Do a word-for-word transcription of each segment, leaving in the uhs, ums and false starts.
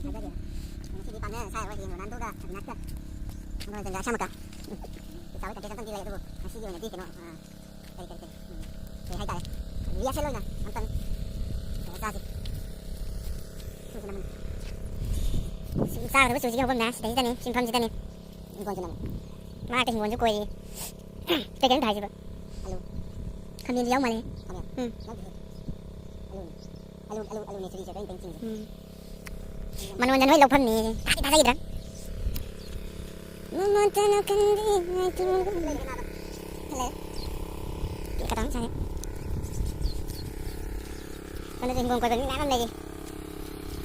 ꯉꯁꯤꯗꯤ ꯄꯥꯝꯅ ꯁꯥꯏ ꯍꯣꯏ ꯍꯌꯦꯡ ꯔꯣꯅꯥꯜꯗꯣꯒ ꯑꯔꯖꯦꯟꯇꯤꯅꯥꯒ ꯃꯅꯣꯔꯟꯖꯟꯒ ꯑꯁꯥꯃꯛꯀ ꯆꯥꯎꯕ ꯀꯟꯇꯦꯁ ꯑꯝꯇꯪꯗꯤ ꯂꯩ, ꯑꯗꯨꯕꯨ ꯉꯁꯤꯒꯤ ꯑꯣꯏꯅꯗꯤ ꯀꯩꯅꯣ, ꯑ, ꯀꯔꯤ, ꯀꯔꯤ, ꯀꯔꯤ, ꯎꯝ, ꯀꯩ ꯍꯥꯏꯇꯥꯔꯦ, ꯔꯤꯍꯔꯁꯦꯜ ꯑꯣꯏꯅ ꯑꯝꯇꯪ ꯀꯩꯅꯣ ꯆꯥꯁꯤ꯫ ꯁꯤꯁꯤꯅ ꯃꯨꯟ-, ꯁꯤ ꯆꯥꯒꯗꯕ ꯆꯨꯁꯤꯒꯤ ꯍꯧꯐꯝꯅꯦ, ꯁꯤꯗꯩꯁꯤꯗꯅꯤ, ꯁꯤꯟꯐꯝꯁꯤꯗꯅꯤ꯫ ꯍꯤꯡꯒꯣꯜꯁꯤꯅ ꯑꯃꯨꯛ꯫ ꯃꯥ ꯍꯦꯛꯇ ꯍꯤꯡꯒꯣꯜꯁꯨ ꯀꯣꯏꯔꯤ꯫ ꯀꯩ ꯀꯩꯅꯣ ꯊꯥꯏꯁꯤꯕꯣ? ꯑꯂꯨ꯫ ꯈꯥꯃꯦꯟꯁꯨ ꯌꯥꯎ ꯃꯥꯜꯂꯦ꯫ ꯈꯥꯃꯦꯟ? ꯎꯝ꯫ ꯅꯪꯒꯤꯁꯦ ꯑꯂꯨꯅꯤ꯫ ꯑꯂꯨ, ꯑꯂꯨ, ꯑꯂꯨꯅꯦ ꯁꯤꯔꯤꯁꯦ, ꯑꯩꯈꯣꯏꯅ ꯇꯦꯡ ꯆꯤꯡꯉꯤꯁꯦ꯫ ꯎꯝ꯫ ꯃꯅꯣꯔꯟꯖꯟ ꯍꯣꯏ ꯂꯧꯐꯝꯅꯤ꯫ ꯊꯥꯗꯤ ꯊꯥꯗꯈꯤꯗ꯭ꯔꯥ? ꯃꯃꯥꯇꯅ ꯀꯟꯕꯤ ꯉꯥꯏꯇꯣꯡ꯫ ꯂꯩ꯫ ꯀꯩ ꯀꯗꯥꯏ ꯆꯪꯉꯦ? ꯁꯣꯝꯗꯁꯨ ꯍꯤꯡꯒꯣꯜ ꯀꯣꯏꯕ ꯃꯤ ꯃꯌꯥꯝ ꯑꯃ ꯂꯩꯔꯤ꯫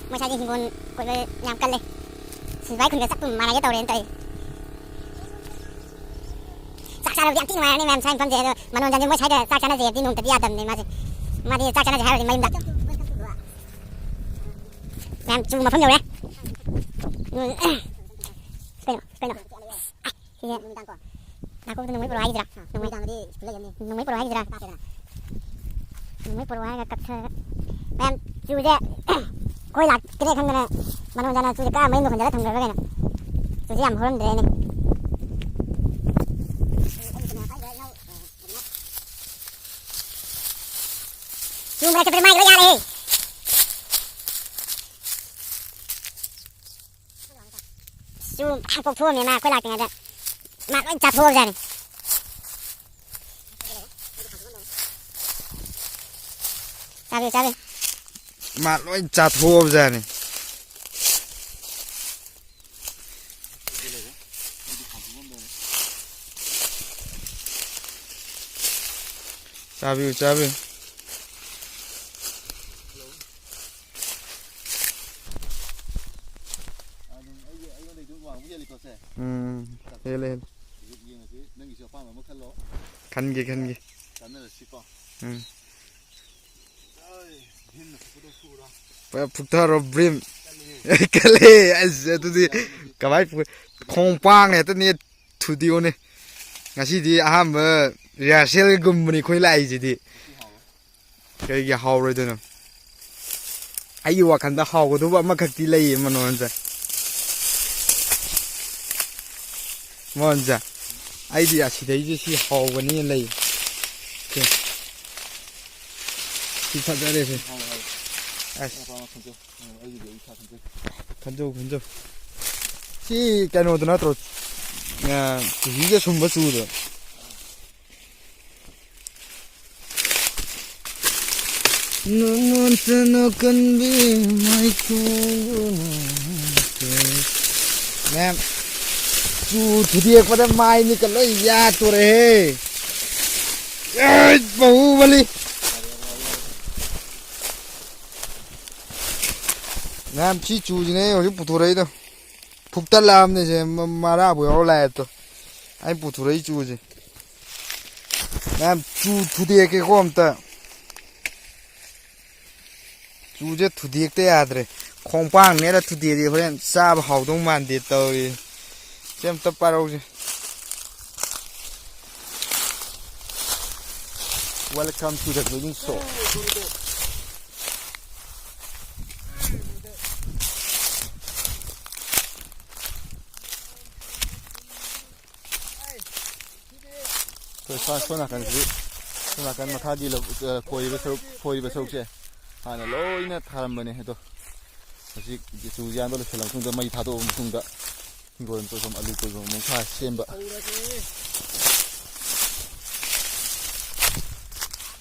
ꯃꯣꯏ ꯁ꯭ꯋꯥꯏꯗ ꯍꯤꯡꯒꯣꯜ ꯀꯣꯏꯕ ꯌꯥꯝ ꯀꯜꯂꯦ꯫ ꯁꯤꯕꯥꯏ ꯈꯨꯟꯒ ꯆꯞ ꯃꯥꯟꯅꯒꯦ ꯇꯧꯔꯦꯅ ꯇꯧꯔꯤ꯫ ꯆꯥꯛ ꯆꯥꯅꯕꯗꯤ ꯌꯥꯝ ꯊꯤ ꯅꯨꯡꯉꯥꯏꯔꯅꯤ ꯃꯌꯥꯝ ꯁ꯭ꯋꯥꯏ ꯃꯐꯝꯁꯦ꯫ ꯑꯗꯣ ꯃꯅꯣꯔꯟꯖꯟꯁꯦ ꯃꯣꯏ ꯁ꯭ꯋꯥꯏꯗ ꯆꯥꯛ ꯆꯥꯅꯁꯦ ꯍꯥꯏꯕꯗꯤ ꯅꯣꯡꯃꯇꯗꯤ ꯌꯥꯗꯕꯅꯦ ꯃꯥꯁꯦ꯫ ꯃꯥꯗꯤ ꯆꯥꯛ ꯆꯥꯅꯁꯦ ꯍꯥꯏꯔꯗꯤ ꯃꯌꯨꯝꯗ꯫ ꯃꯌꯥꯝ ꯆꯨ ꯃꯐꯝ ꯌꯧꯔꯦ꯫ ꯎꯝ꯫ ꯀꯩꯅꯣ, ꯀꯩꯅꯣ? ꯁꯤꯁꯦ ꯅꯥꯀꯣꯡꯗ ꯅꯣꯡꯃꯩ ꯄꯨꯔꯛꯑꯣ ꯍꯥꯏꯁꯤꯔꯥ? ꯅꯣꯡꯃꯩ꯫ ꯅꯣꯡꯃꯩ ꯄꯨꯔꯛꯑꯣ ꯍꯥꯏꯁꯤꯔꯥ? ꯅꯣꯡꯃꯩ ꯄꯨꯔꯛꯑꯣ ꯍꯥꯏꯔꯒ ꯀꯛꯊꯔꯒ꯫ ꯃꯌꯥꯝ ꯆꯨꯁꯦ ꯑꯩꯈꯣꯏ ꯂꯥꯛꯇ꯭ꯔꯦ ꯈꯪꯗꯅ ꯃꯅꯣꯔꯟꯖꯟꯅ ꯆꯨꯁꯦ ꯀꯛꯑ ꯃꯌꯨꯝꯗ ꯍꯣꯟꯖꯜꯂ ꯊꯝꯈ꯭ꯔꯕ ꯀꯩꯅꯣ? ꯆꯨꯁꯦ ꯌꯥꯝ ꯍꯧꯔꯝꯗ꯭ꯔꯦꯅꯦ꯫ ꯆꯨ ꯃꯔꯛ ꯆꯠꯄꯗ ꯃꯥꯏꯒ ꯂꯣꯏ ꯌꯥꯜꯂꯦꯍꯦ꯫ ꯆꯨ ꯃꯌꯥꯝ ꯄꯣꯛꯊꯣꯛꯑꯝꯃꯦ ꯃꯥ ꯑꯩꯈꯣꯏ ꯂꯥꯛꯇ꯭ꯔꯤꯉꯩꯗ꯫ ꯃꯥ ꯂꯣꯏ ꯆꯥꯊꯣꯛꯑꯕꯖꯥꯠꯅꯤ꯫ ꯆꯥꯕꯤꯌꯨ, ꯆꯥꯕꯤꯌꯨ꯫ ꯃꯥ ꯂꯣꯏ ꯆꯥꯊꯣꯛꯑꯕꯖꯥꯠꯅꯤ꯫ ꯆꯥꯕꯤꯌꯨ, ꯆꯥꯕꯤꯌꯨ꯫ ꯑꯗꯨꯝ ꯑꯩꯒꯤ, ꯑꯩꯉꯣꯟꯗꯩ ꯑꯗꯨꯝ ꯋꯥꯡꯕ ꯍꯦꯜꯂꯤꯀꯣ ꯁꯦ꯫ ꯎꯝ, ꯍꯦꯜꯂꯦ, ꯍꯦꯜꯂꯦ꯫ ꯍꯧꯖꯤꯛ ꯌꯦꯡꯉꯁꯤ, ꯅꯪꯒꯤꯁꯨ ꯑꯄꯥꯝꯕ ꯑꯃ ꯈꯜꯂꯣ꯫ ꯈꯟꯒꯦ, ꯈꯟꯒꯦ꯫ ꯆꯥꯟꯅꯔꯁꯤꯀꯣ꯫ ꯎꯝ꯫ ꯑꯩ, ꯚꯤꯝꯅ ꯐꯨꯗꯣꯛ ꯐꯨꯔꯣ꯫ ꯄꯨꯔꯥ ꯐꯨꯛꯊꯔꯣ, ꯚꯤꯝ꯫ ꯀꯜꯂꯤꯍꯦ꯫ ꯀꯜꯂꯦ, ꯑꯁ, ꯑꯗꯨꯗꯤ ꯀꯃꯥꯏ ꯐꯨ-, ꯈꯣꯡꯄꯥꯡꯅ ꯍꯦꯛꯇ ꯅꯦꯠ ꯊꯨꯗꯤꯑꯣꯅꯦ꯫ ꯉꯁꯤꯗꯤ ꯑꯍꯥꯟꯕ ꯔꯤꯍꯥꯔꯁꯦꯜꯒꯨꯝꯕꯅꯤ ꯑꯩꯈꯣꯏ ꯂꯥꯛꯏꯁꯤꯗꯤ꯫ ꯀꯩꯒꯤ ꯍꯥꯎꯔꯣꯏꯗꯣꯏꯅꯣ? ꯑꯩꯒꯤ ꯋꯥꯈꯜꯗ ꯍꯥꯎꯒꯗꯧꯕ ꯑꯃꯈꯛꯇꯤ ꯂꯩꯌꯦ, ꯃꯅꯣꯍꯟꯁꯦ꯫ ꯃꯣꯍꯟꯁꯦ, ꯑꯩꯗꯤ ꯑꯁꯤꯗꯩꯁꯦ ꯁꯤ ꯍꯥꯎꯒꯅꯤꯅ ꯂꯩ꯫ ꯁꯤ, ꯁꯤ ꯐꯖꯔꯦ ꯁꯤ꯫ ꯑꯁ꯫ ꯈꯟꯖꯧ, ꯈꯟꯖꯧ꯫ ꯁꯤ ꯀꯩꯅꯣꯗꯣ ꯅꯠꯇ꯭ꯔꯣ? ꯑ, ꯆꯨꯍꯤꯒ ꯁꯨꯝꯕ ꯆꯨꯗꯣ꯫ ꯅꯣꯡꯃꯇ ꯅꯣꯛꯀꯟꯕꯤ ꯃꯥꯏꯊꯣꯡꯗꯨꯅ꯫ ꯃꯌꯥꯝ, ꯆꯨ ꯊꯨꯗꯦꯛꯄꯗ ꯃꯥꯏ ꯃꯤꯠꯀ ꯂꯣꯏ ꯌꯥꯠꯇꯣꯔꯦꯍꯦ꯫ ꯑꯩ ꯕꯥꯍꯨꯕꯂꯤ꯫ ꯃꯌꯥꯝ, ꯁꯤ ꯆꯨꯁꯤꯅꯦ ꯑꯩ ꯍꯧꯖꯤꯛ ꯄꯨꯊꯣꯔꯛꯏꯗꯣ꯫ ꯐꯨꯛꯇꯠꯂꯛꯑꯕꯅꯦ ꯁꯦ, ꯃ-, ꯃꯔꯥꯕꯨ ꯌꯥꯎꯔ ꯂꯥꯛꯑꯦ ꯇꯣ꯫ ꯑꯩ ꯄꯨꯊꯣꯔꯛꯏ ꯆꯨꯁꯦ꯫ ꯃꯌꯥꯝ, ꯆꯨ ꯊꯨꯗꯦꯛꯀꯦꯀꯣ ꯑꯝꯇ꯫ ꯆꯨꯁꯦ ꯊꯨꯗꯦꯛꯇ ꯌꯥꯗ꯭ꯔꯦ꯫ ꯈꯣꯡꯄꯥꯡ ꯅꯦꯠꯂ ꯊꯨꯗꯦꯛꯑꯗꯤ ꯍꯣꯔꯦꯟ ꯆꯥꯕ ꯍꯥꯎꯗꯧ ꯃꯥꯟꯗꯦ ꯇꯧꯔꯤ꯫ ꯁꯤ ꯑꯝꯇ ꯄꯥꯏꯔꯧꯁꯦ꯫ Welcome to the building show. ꯑꯩꯈꯣꯏ ꯁꯣꯝ, ꯁꯣꯝ ꯅꯥꯀꯟꯁꯤꯗꯤ, ꯁꯣꯝ ꯅꯥꯀꯟ ꯃꯈꯥꯒꯤ ꯂꯧ-, ꯑ, ꯈꯣꯏꯔꯤꯕ ꯁꯔꯨꯛ, ꯈꯣꯏꯔꯤꯕ ꯁꯔꯨꯛꯁꯦ ꯍꯥꯟꯅ ꯂꯣꯏꯅ ꯊꯥꯔꯝꯕꯅꯦ꯫ ꯑꯗꯣ ꯍꯧꯖꯤꯛ ꯆꯨ ꯌꯥꯟꯕ ꯂꯣꯏꯁꯤꯜꯂ ꯃꯇꯨꯡꯗ, ꯃꯩ ꯊꯥꯗꯣꯛꯑꯕ ꯃꯇꯨꯡꯗ, ꯍꯤꯡꯒꯣꯜ ꯀꯣꯏꯐꯝ, ꯑꯂꯨ ꯀꯣꯏꯐꯝ ꯑꯃꯨꯛ ꯊꯥ ꯁꯦꯝꯕ꯫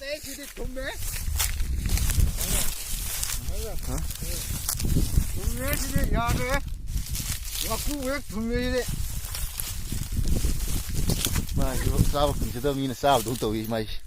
ꯑꯦ, ꯁꯤꯗꯤ ꯊꯨꯝꯃꯦ꯫ ꯍꯥ? ꯊꯨꯝꯃꯦ ꯁꯤꯗꯤ, ꯌꯥꯗ꯭ꯔꯦ꯫ ꯃꯀꯨ ꯍꯦꯛ ꯊꯨꯝꯃꯦ ꯁꯤꯗꯤ꯫ ꯃꯥꯒꯤ ꯆꯥꯕ ꯐꯪꯖꯗꯕ ꯃꯤꯅ ꯆꯥꯕꯗꯧ ꯇꯧꯏ ꯃꯥꯏꯁꯦ꯫